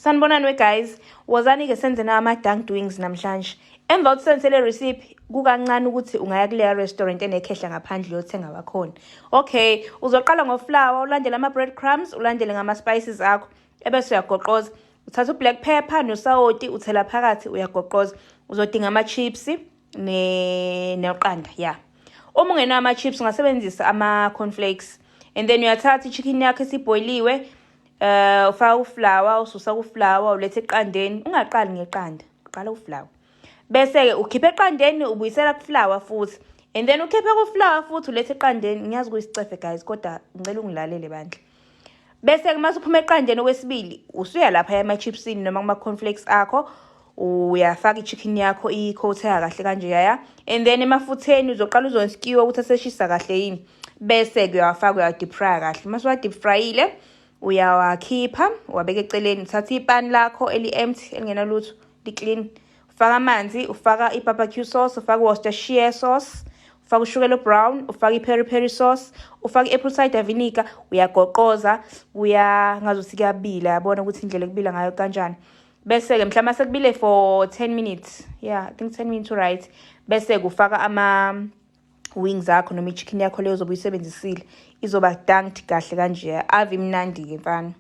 Sanibonani we guys, wozani-ke senze nawo ama-dunked wings namhlanje. Emva kokuthi senze le recipe, kukancane ukuthi ungaya kuleya restaurant enekhehla ngaphandle uyothenga wakhona. Okay, uzoqala ngoflour, ulandele ama-bread crumbs, ulandele ngama-spices akho, ebese uyagoqoza. Uthatha u-black pepper nosawoti, uthela phakathi, uyagoqoza. Uzodinga ama-chips neqanda, ya. Uma ungenawo ama-chips, ungasebenzisa ama-cornflakes. And then uyathatha i-chicken yakho esibhoyiliwe, ufaka uflour, ususa kuflour, ulethe eqandeni. Ungaqali ngeqanda, uqala uflour. Bese-ke ukhipha eqandeni, ubuyisela kuflour futhi. And then ukhiphe kuflour futhi, ulethe eqandeni. Ngiyazi kuyisicefe guys, kodwa ngicela ungilalele bandla. Bese-ke mase uphuma eqandeni okwesibili, usuya lapha ema-chipsini noma kuma-cornflakes akho, uyafaka i-chicken yakho i-coat-eka kahle kanje yaya. And then emafutheni uzoqala uzonskiwa ukuthi aseshisa kahle yini. Bese-ke uyawafaka, uyawa-deep fry kahle. Mase uwa-deep fryile, uyawakhipha, uwabeka eceleni. Uthatha ipani lakho eli-empty, elingenalutho, li-clean. Ufaka amanzi, ufaka i-barbecue sauce, ufaka i-Worcestershire sauce, ufaka ushukela brown, ufaka i-peri peri sauce, ufaka i-apple cider vinegar, uyagoqoza, uya ngazuthi kuyabila, yabona ukuthi indlela ekubila ngayo kanjani. Bese-ke mhlawumbe sekubile for 10 minutes, yeah, I think 10 minutes, right. Bese-ke ufaka ama wings akho noma i-chicken yakho leyo ozobe uyisebenzisile, izoba dunked kahle kanje. Ave imnandi-ke mfana.